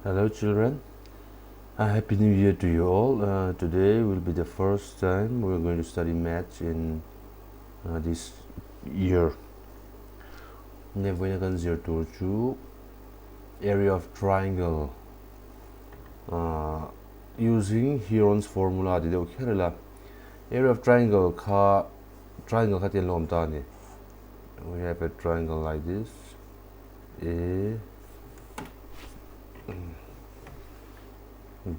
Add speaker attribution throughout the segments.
Speaker 1: Hello children, Happy New Year to you all. Today will be the first time we are going to study maths in this year. Ne voina kan zir tur chu area of triangle using Heron's formula ti deuh kher ila. Area of triangle kha triangle kha tian lo awm ta a ni. We have a triangle like this. A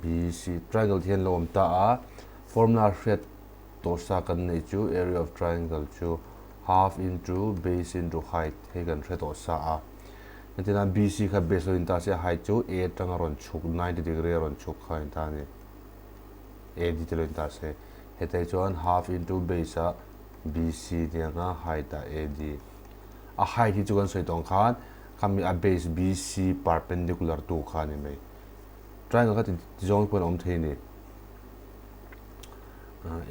Speaker 1: B C triangle hian lo awm ta a formula hriat tawh sa kan neih chu area of triangle chu half into base into height hei kan hre tawh sa a entirna B C kha base lo in ta se height chu A atanga rawn chhuk 90 degree a rawn chhuk kha in ta a ni A D te lo in ta se hetah hi chuan half into base ah B C nia height ah A D A height hi chu kan sawi tawh ang khan khami a base BC perpendicular tu kha a ni mai. Triangle kha ti zawng pawhin a awm thei a ni.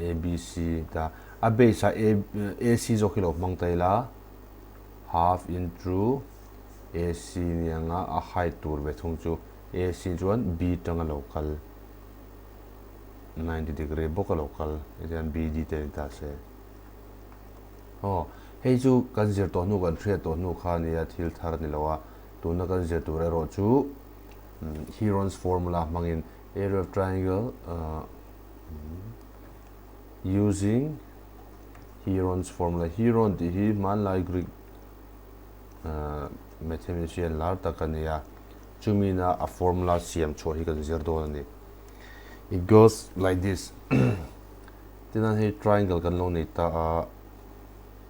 Speaker 1: ABC ta a base ah A AC zawk hi lo hmang ta ila half into AC ni anga a height tur ve thung chu AC chuan B tanga lo kal 90 degree bawk a lo kal hetiang BD te ni ta se. Aw, hei chu kan zir tawh hnu, kan hriat tawh hnu kha a nia, thil thar a ni lo a. Tuna kan zir tur erawh chu Heron's formula hmangin area of triangle using Heron's formula. Heron tih hi hmanlai Greek mathematician lar tak a nia. Chumina a formula siam chhuah hi kan zir dawn a ni. It goes like this. Tinan hei triangle kan lo nei ta a,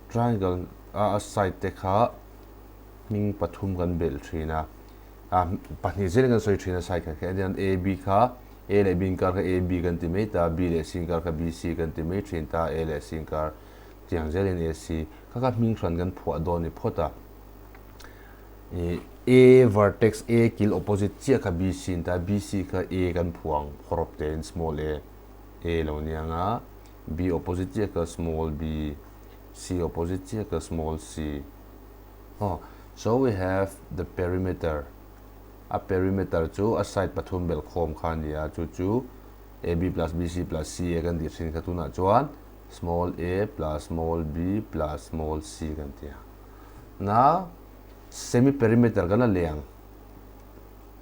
Speaker 1: triangle a a side te kha hming pathum kan belh thin a, a pahnih zelin kan sawi thin a side khat kha entian A B kha A leh B inkar kha A B kan ti mai ta, B leh C inkar kha B C kan ti mai thin ta, A leh C inkar tiang zelin A C kha kha hming hran kan phuah dawn ni phawt a. Ih A vertex A kil opposite chiah kha B C an ti a, B C kha A kan phuah ang hawrawp tein small a. A lo ni ang a, B opposite chiah kha small b, C opposite chiah kha small c. Aw, so we have the perimeter. A perimeter chu a side pathum belh khawm kha a ni a, chu chu AB plus BC plus CA kan tih thin kha tunah chuan small a plus small b plus small c kan ti a. Now, semi perimeter kan la leh ang.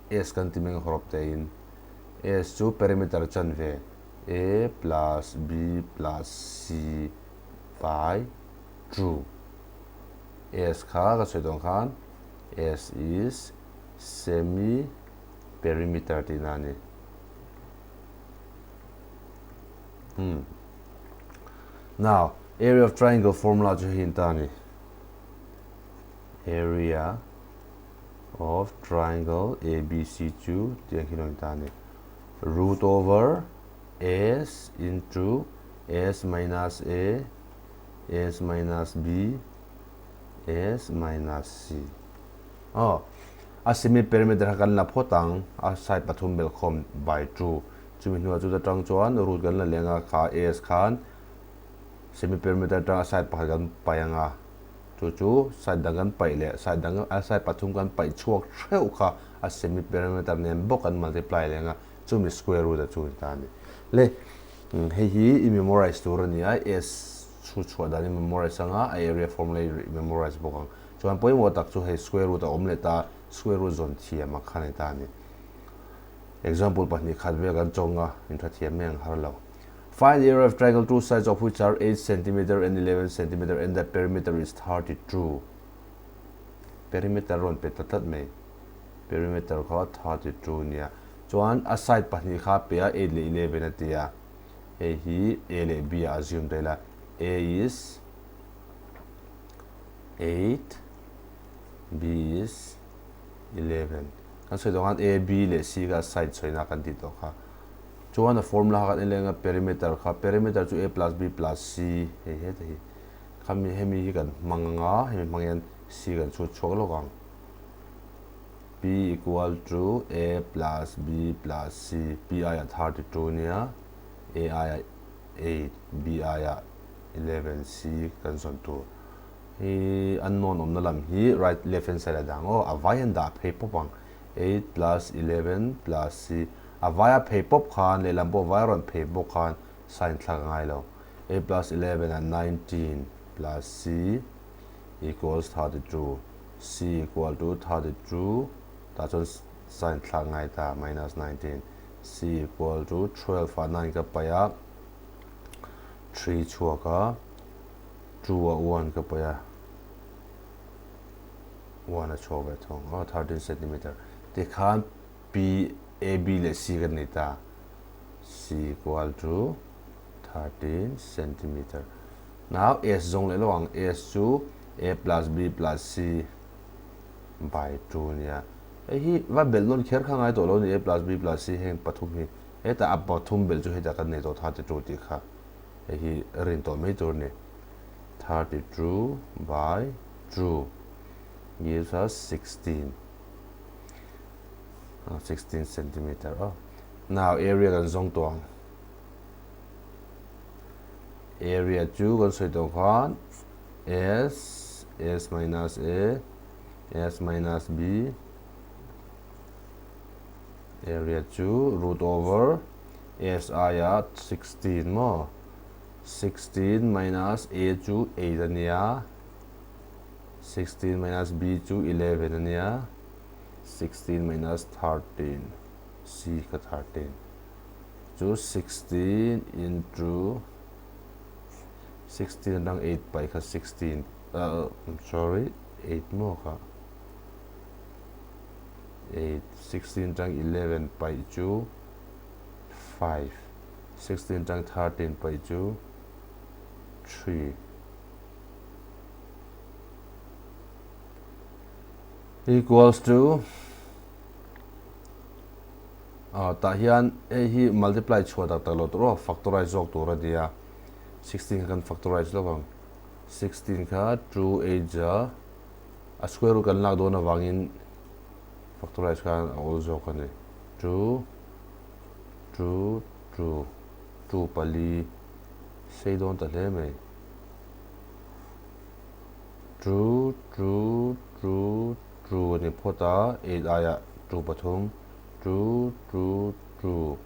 Speaker 1: S kan ti meng hawrawp tein. S chu perimeter chanve A plus B plus C by 2. S kha ka sawi dawn khan S is semi perimeter tihna a ni. Hmm. Now, area of triangle formula chu hei ta a ni. Area of triangle ABC chu tiang hi lo in ta a ni. Root over S into S minus A, S minus B, S minus C. Aw, a semi perimeter kha kan la phawt ang, a side pathum bel khawm by 2. Chumi hnuah chuta tang chuan root kan la leng a, kha S khan semi perimeter tang a side pakhat kan paih ang a. Chu chu side dang kan paih leh side dang a side pathum kan paih chhuak theuh kha a semi perimeter nen bawk kan multiply leh anga chumi square root a chu ni ta a ni. Le hei hi i memorize tur a ni a, S chhu chhuah dan i memorize anga a area formula i memorize bawk ang. Chuan pawimawh tak chu hei square root a awm leh ta, square root zawn thiam a kha ni ta a ni. Example pahnih khat vel kan chawng a, intha thiam mai ang har lo. Find the area of triangle two sides of which are 8 centimeter and 11 centimeter and the perimeter is 32. Perimeter rawn pe ta tlat mai. Perimeter kha 32 nia. Chuan a side pahnih kha pe a 8 leh 11 a ti a. Hei hi A leh B ah assume ta ila. A is 8, B is 11. Kan sawi tawh khan A, B leh C kha side sawina kan tih tawh kha. Chuan a formula kha kan en leng a perimeter kha perimeter chu a plus b plus c hei heta hi khami hemi hi kan hmang anga hemi hmang hian c kan chhut chhuak lawk ang p equal to a plus b plus c p aia 32 nia a aia 8 b aia 11 c kan zawn tur hi unknown awmna lam hi right left hand side a dang aw a vai an dah phei pawp ang. 8 plus 11 plus C. A vaia phei pawp khan lehlam pawh vai rawn phei bawk khan sign thlak a ngai lo. 8 plus 11 ah 19 plus C equals 32. C equal to 32 tah chuan sign thlak ngai ta minus 19. C equal to 12 ah 9 ka paih a, 3 chhuak a, 2 ah 1 ka paih a, 1 a chhuak ve thung a, 13 centimeter. Tikhan P, A, B leh C kan nei ta. C equal to 13 centimeter. Now S zawng leh lo ang. S chu A plus B plus C by 2 nia. Hei hi va belh nawn kher kha ngai tawh lo ni A plus B plus C heng pathum hi. Hetah a pathum belh chu hetah kan nei tawh 32 tih kha. Hei hi rin tawh mai tur ni. 32 by 2 gives us 16. 16 centimeter aw. Now area kan zawng tawh ang. Area chu kan sawi tawh khan S S minus A S minus B area chu root over S aia 16 maw 16 minus A chu 8 ania 16 minus B chu 11 ania 16 minus 13 C kha 13 chu 16 into 16 atang 8 pai kha 16 uh, I'm sorry 8 maw kha 8 16 atang 11 pai chu 5 16 atang 13 pai chu 3 equals to ah tah hian hei hi multiply chhuah tak tak lo tur aw factorize zawk tur a nia 16 kha kan factorize lawk ang 16 kha 2 8 za a square root kan lak dawn avangin factorize khan a awl zawk a ni 2 2 2 2 pali sei dawn ta hle mai. Two two two two a ni phawt a, eight aiah two pathum, two two two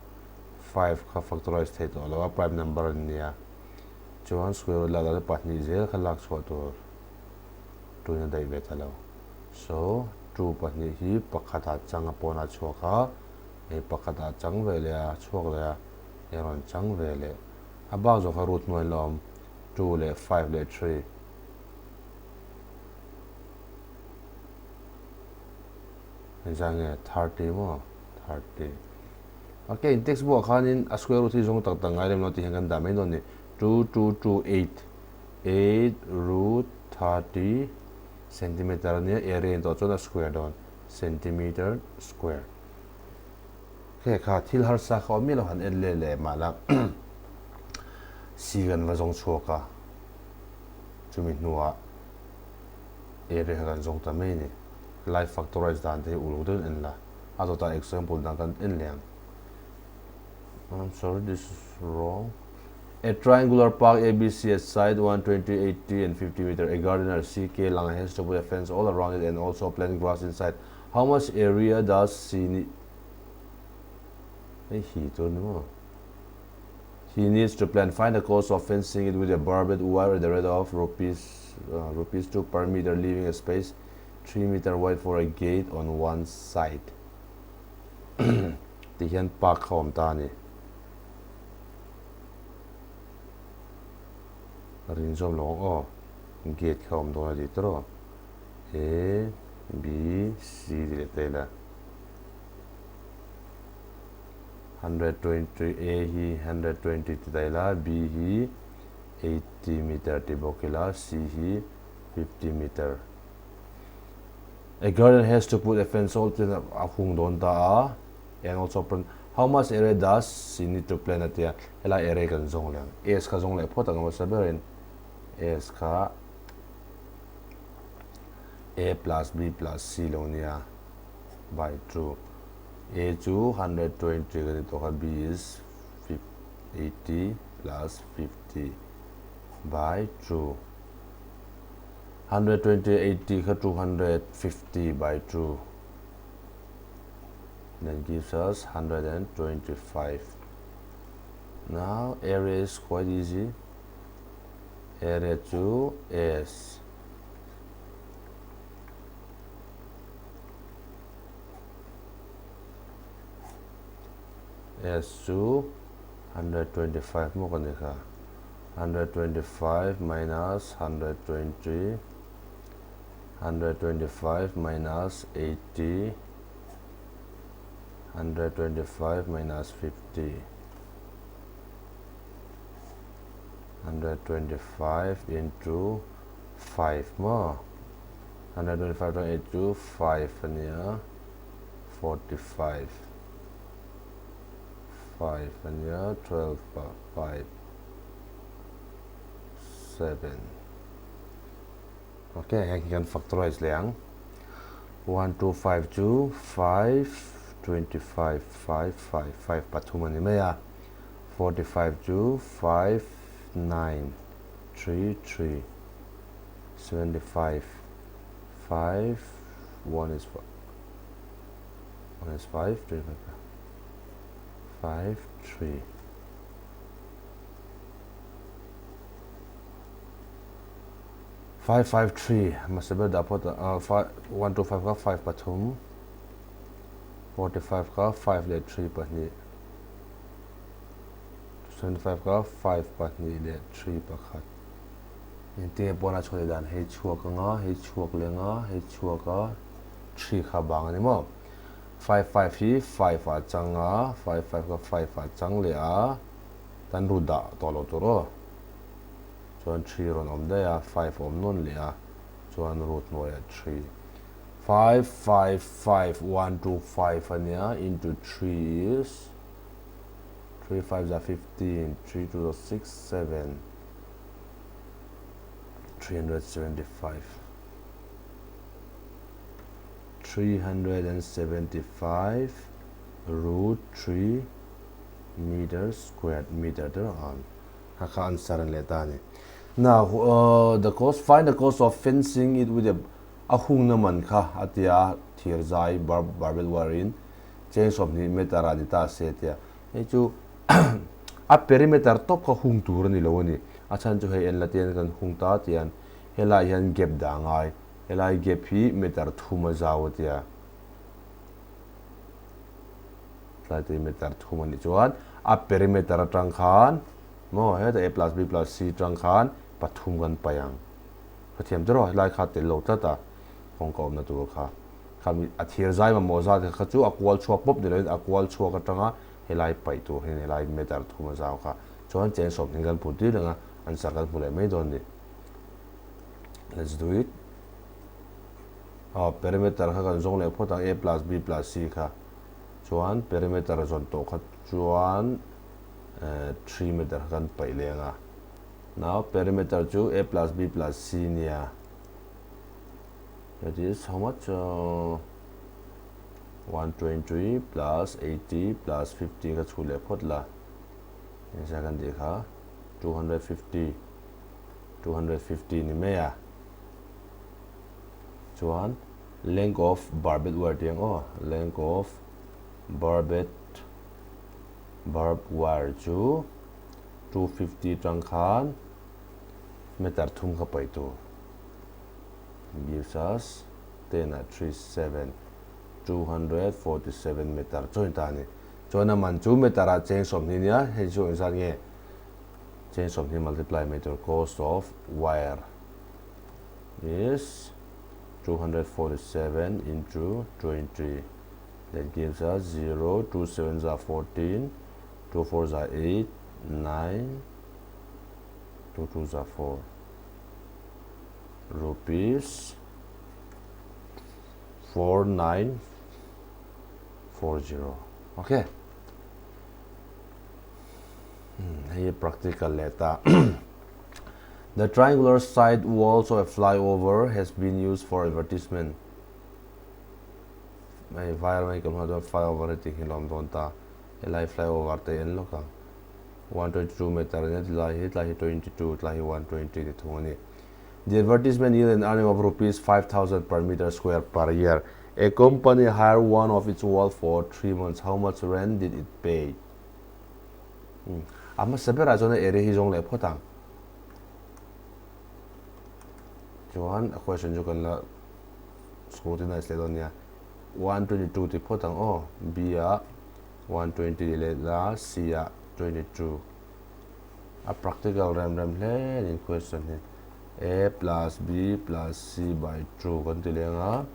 Speaker 1: five kha factorize theih tawh lo a, prime number a nia. Chuan square root lak dan chu pahnih zel kha lak chhuah tur two in a daih ve ta lo. So two pahnih hi pakhatah chang a pawnah chhuak a, hei pakhatah chang ve leh a, chhuak leh a, hei rawn chang ve leh. A bak zawh kha root hnuai la awm. 2 leh 5 leh 3. Engzah nge 30 maw? 30. Okay, in textbook ah khanin a square root hi zawng tak tak ngai lem lo tih hian kan dah mai dawn ni. 2 2 2 8 8 root 30 centimeter ania area in tawh chuan a square dawn centimeter square. He kha thil harsa kha awm miah lo han en leh leh mah la si kan va zawng chhuak a, chumi hnuah area kha kan zawng ta mai a ni. Life factorize dan te hi uluk deuhin en la, a dawtah example dang kan en leh ang. I'm sorry, this is wrong. A triangular park ABC at side 120, 80 and 50 meter. A gardener CK Langa has to put a fence all around it and also plant grass inside. How much area does she need? Hei hi chu ni maw? He needs to plan find the cost of fencing it with a barbed wire at the rate of rupees uh, rupees 2 per meter leaving a space 3 meter wide for a gate on one side. Ti hian park kha awm ta ni. Rin zawm lo ang aw. Gate kha awm dawn a ti tawh. A B C ti leh ta ila. 120 A hi 120 ti ta ila, B hi 80 meter ti bawk ila, C hi 50 meter. A garden has to put a fence all tin a hung dawn ta a, and also plant how much area does she need to plant a tia, helai area kan zawng leh ang. S kha zawng leh phawt ang hmasa berin S kha A plus B plus C lo nia by 2. A chu 120 kan ni tawh kha, B is 80 plus 50 by 2. 120 80 kha 250 by 2. Then gives us 125. Now area is quite easy. Area chu S S chu 125 maw ka ni kha 125 minus 120 125 minus 80 125 minus 50 125 into 5 maw 125 chuan 8 chu 5 a nia 45 5 a nia 12 ah 5 7 Ok heng hi kan factorize leh ang 1 2 5 chu 5 25 5 5 5 pathum a ni mai a 45 chu 5 9 3 3 75 5 1 is 1 is 5 25 5 3 5 5 3 hmasa ber dah phawt a 5 1 2 5 kha 5 pathum 45 kha 5 leh 3 pahnih 75 kha 5 pahnih leh 3 pakhat engtinge pawna chhuah leh dan hei chhuak anga hei chhuak leh anga hei chhuak a 3 kha bang a ni maw 5 5 hi 5 ah chang a 5 5 kha 5 ah chang leh a tan ru dah tawh lo tur aw Chuan 3 rawn awm daih a, 5 awm nawn leh a, chuan root hnuaiah 3. 5 5 5 1 2 5 a nia, into 3 is 3 5 za 15, 3 2 za 6, 7, 375. 375 root 3 meter squared meter te rawh ang. Kha kha answer an leh ta a ni. Now, the cost, find the cost of fencing it with a a hungna man kha a ti a, thir zai barb barbed wire in cheng 20 meter ah ni ta se a ti a. Hei chu a perimeter tawp kha hung tur a ni lo a ni. A chhan chu hei en la tian kan hung ta tian helai hian gap dah ngai. Helai gap hi meter thum a zau a ti a. Tlai te meter thum a nih chuan a perimeter atang khan maw heta a plus b plus c tang khan pathum kan paih ang. Ka thiam te rawh helai kha tel lo tlat a kawngka awmna tur kha. Khami a thir zai mamawh zat kha chu a kual chhuak pawp ni loin a kual chhuak atanga helai paih tur hian helai meter thum a zau kha. Chuan cheng 20 kan put tir reng a answer kan hmu leh mai dawn ni. Let's do it. Aw perimeter kha kan zawng leh phawt ang a plus b plus c kha chuan perimeter zawn tawh kha chuan 3 meter kha kan paih leng a now perimeter chu a plus b plus c nia that is how much uh, 120 plus 80 plus 50 kha chhu leh phawt la engzah kan tih kha 250 250 ni mai a Chuan length of barbed wire tih ang aw, length of barbed barb wire chu 250 tang khan meter thum kha paih tur gives us 10 ah 3 7 247 meter chu a ni ta a ni. Chuan a man chu meter ah cheng 20 nia hei chu engzat nge cheng 20 multiply mai tur cost of wire. is 247 into 20 that gives us 0 2 sevens are 14 2 fours are 8 9 2 twos are 4 rupees 4940 okay hei practical leh ta The triangular side walls of a flyover has been used for advertisement. Hei vai ram hei kan hmuh chuan flyover hi tih hi lawm dawn ta. Helai flyover te en lawk ang. 122 meter ania tilai hi tlai hi 22 tlai hi 120 ni thung a ni. The advertisement yield an earning of rupees 5000 per meter square per year. A company hire one of its wall for 3 months. How much rent did it pay? A hmasa berah chuan a area hi zawng leh phawt ang. Chuan a question chu kan la scrutinize leh dawn nia. 122 ti phawt ang aw. B ah 120 leh la C ah 22. A practical rem rem hle a ni question hi. A plus B plus C by 2 kan ti leng a.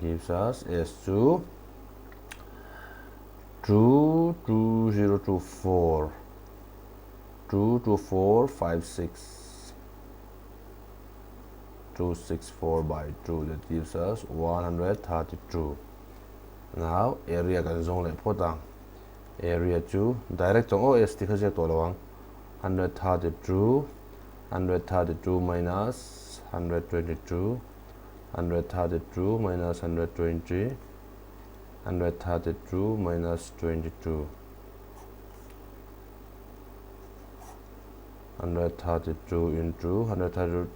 Speaker 1: Gives us S chu 2 2 0 2 4 2 2 4 5 6 2 6 4 by 2. That gives us 132. Now area kan zawng leh phawt ang. Area chu direct chawng aw, S ti kha ziak tawh lo ang. 132, 132 minus 122, 132 minus 120, 132 minus 22, 132 into 132,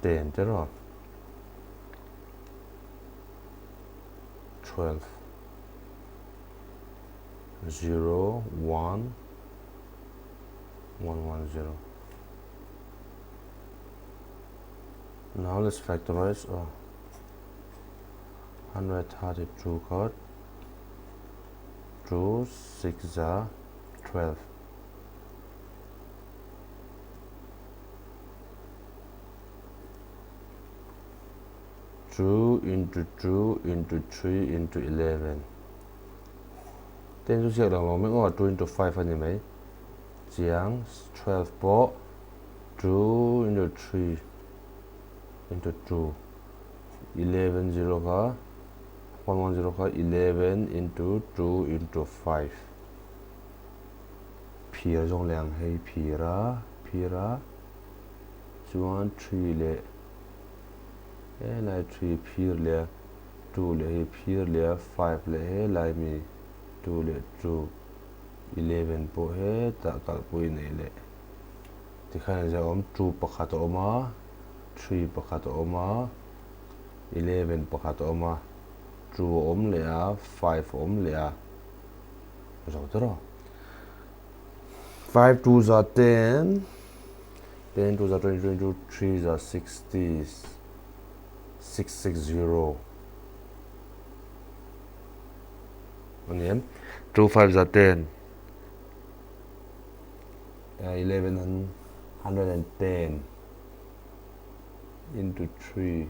Speaker 1: 10 tiraw, 12, 0 1 1 1 0. Now let's factorize. Oh, 132 cut 2 6 za 12. 2 into 2 into 3 into 11. 10 chu ziak lang lo mek aw, 2 into 5 a ni mai chiang. 12 pawh 2 into 3 into 2. 11 0 kha, 1 1 0 kha 11 into 2 into 5. Phir zawng leh ang hei, phira phira chuan 3 leh he lai 3 phir leh 2 leh hei phir leh 5 leh he lai mi 2 leh 2. 11 pawh hetah kalpui nei leh tikhan a awm. 2 pakhat a awm a, 3 pakhat a awm a, 11 pakhat a awm a, 2 a awm leh a, 5 a awm leh a, zo tiraw. 5 2 za 10, 10 2 za 20, 22 3 za 60, 660 ani em? 2 5 za 10, 11 110 into 3,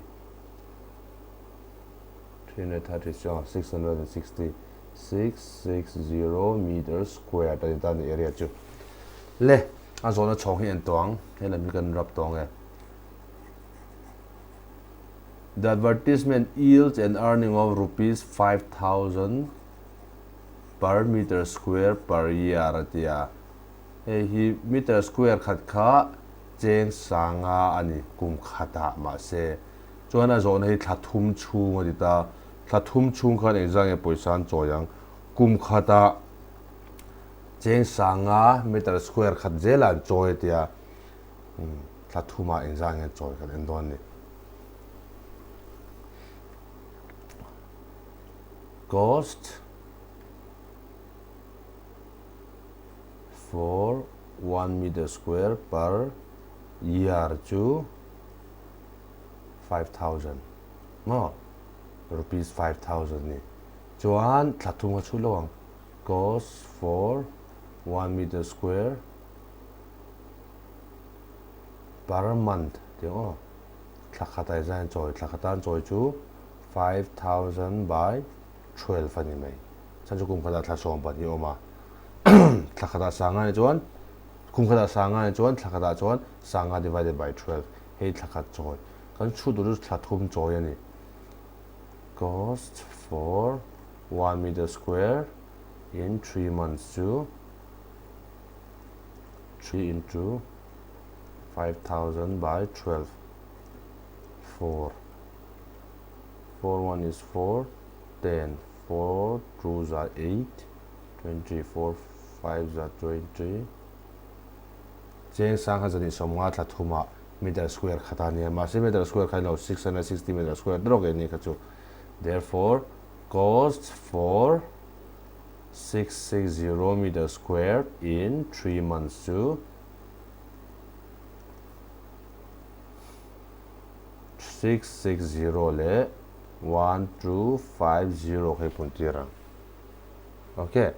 Speaker 1: 330, 660, 660 meter square tani tan area chu le. A zawhna chhawng hi en tawng he lam hi kan rap tawng e. The advertisement yields an earning of rupees 5000 per meter square per year atia. Hei hi meter square khat kha cheng 500 ani kum khata. Mahse chuan a zawhna hi thla thum chhung ani ta. Thla thum chhung khan engzang nge pawisa an chawi ang? Kum khata cheng 500 meter square khat zela an chawi atia, thla thuma engzang nge chawi kan en dawn ni. Cost for 1 meter square per year chu 5000 no, rupees 5000 ni. Chuan thla thum a chu lo ang. Cost for 1 meter square per month ti aw, thla khat ai zan chawi, thla khatan chawi chu 5000 by 12 ani mai. Chan chu kum khata thla 12 awma, thla khata 500 ni chuan kum khata 500 ni chuan thla khata chuan 500 divided by 12. Hei thla khat chawi kan chu tur thla thum chawi ani. Cost for 1 meter square in 3 months chu 3 into 5000 by 12, 4 4 1 is 4, 10, 4 2 are 8, 24, 5 are 20. Cheng sangha 150 thla thuma meter square khat a nia. Mahse meter square kha ni lo, 660 meter square te rawk e ni kha chu. Therefore, cost for 660 meter square in 3 months chu 660 leh 1250 kha i pun tir ang. Okay,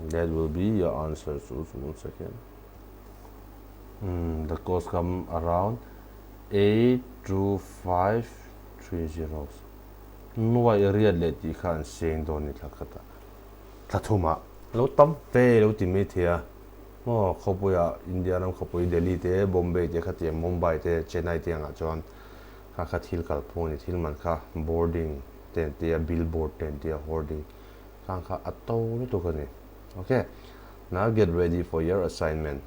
Speaker 1: that will be your answer. So one second. The cost come around 82530. Nuai riat leh tih kha an seng dawn ni thla khat a. Thla thumah lo tam fe lo ti mai thei a. Maw khawpuiah India ram khawpui Delhi te, Bombay te kha tiang Mumbai te, Chennai te angah chuan kha kha thil kalphung a ni. Thil man kha boarding te an ti a, billboard te an ti a, hoarding khang kha a to lutuk a ni. Okay, now get ready for your assignment.